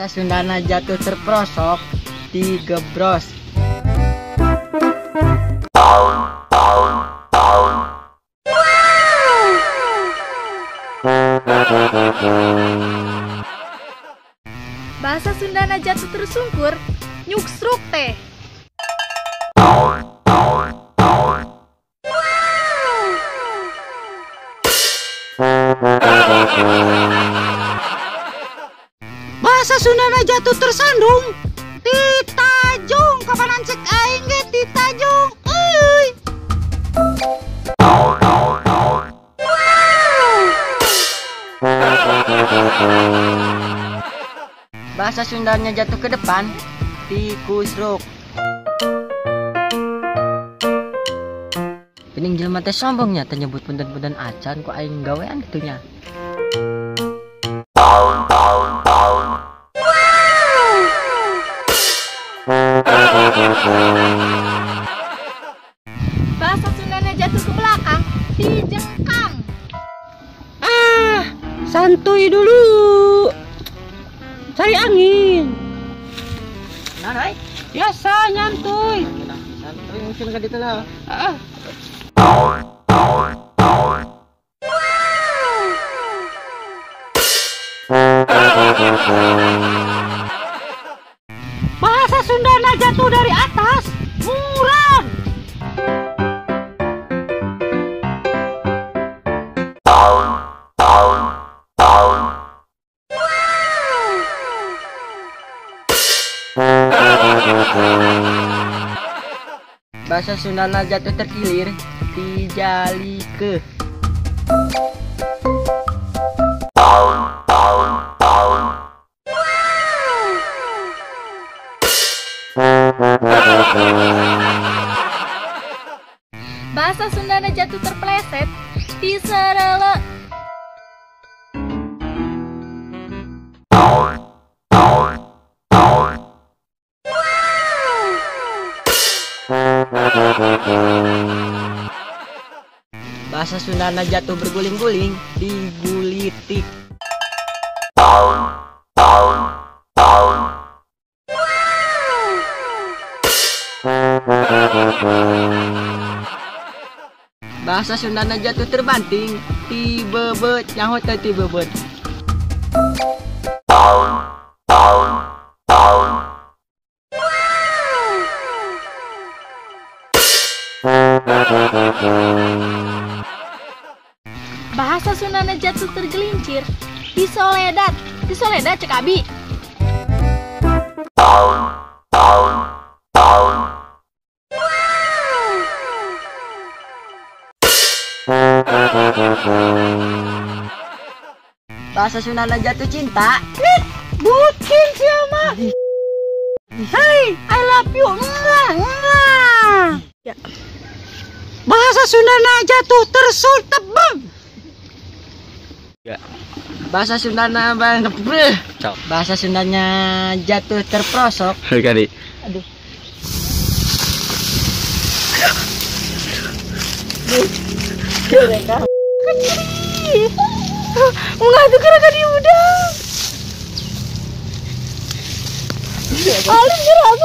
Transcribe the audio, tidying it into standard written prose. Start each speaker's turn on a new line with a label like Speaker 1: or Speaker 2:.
Speaker 1: Bahasa Sundana jatuh terperosok digebros.
Speaker 2: Bahasa Sundana jatuh tersungkur nyuksruk teh.
Speaker 3: Bahasa Sundana jatuh tersandung titajung. Kapanan cek aing ge titajung euy.
Speaker 1: Bahasa Sundanya jatuh ke depan tikusruk. Pening jelema teh sombongnya teh nyebut punten-punten acan ku aing gawean kitu nya.
Speaker 2: Bahasa Sundanya jatuh ke belakang dijengkang.
Speaker 3: Ah, santuy dulu. Cari angin.
Speaker 1: Nah, naik.
Speaker 3: Biasa nyantuy.
Speaker 1: Santuy mungkin ka ditu lah.
Speaker 3: Ah. Bahasa Sundana jatuh dari atas murang.
Speaker 1: Bahasa Sundana jatuh terkilir dijalike.
Speaker 2: Bahasa Sundana jatuh terpeleset diserele.
Speaker 1: Bahasa Sundana jatuh berguling-guling digulitik. Bahasa Sundana jatuh terbanting tibebet. Nyaho teh tibebet.
Speaker 2: Bahasa Sundana jatuh tergelincir disoledat. Disoledat cek abi.
Speaker 1: Bahasa Sundana jatuh cinta
Speaker 3: bucin siapa? Hey, I love you. Mwah.
Speaker 2: Ya.
Speaker 3: Bahasa Sundana jatuh tersultebeng.
Speaker 1: Ya. Bahasa Sundana bang. Bahasa Sundanya jatuh terperosok.
Speaker 4: Kali.
Speaker 1: Aduh.
Speaker 2: Enggak tuh karena diundang. Alim gerak.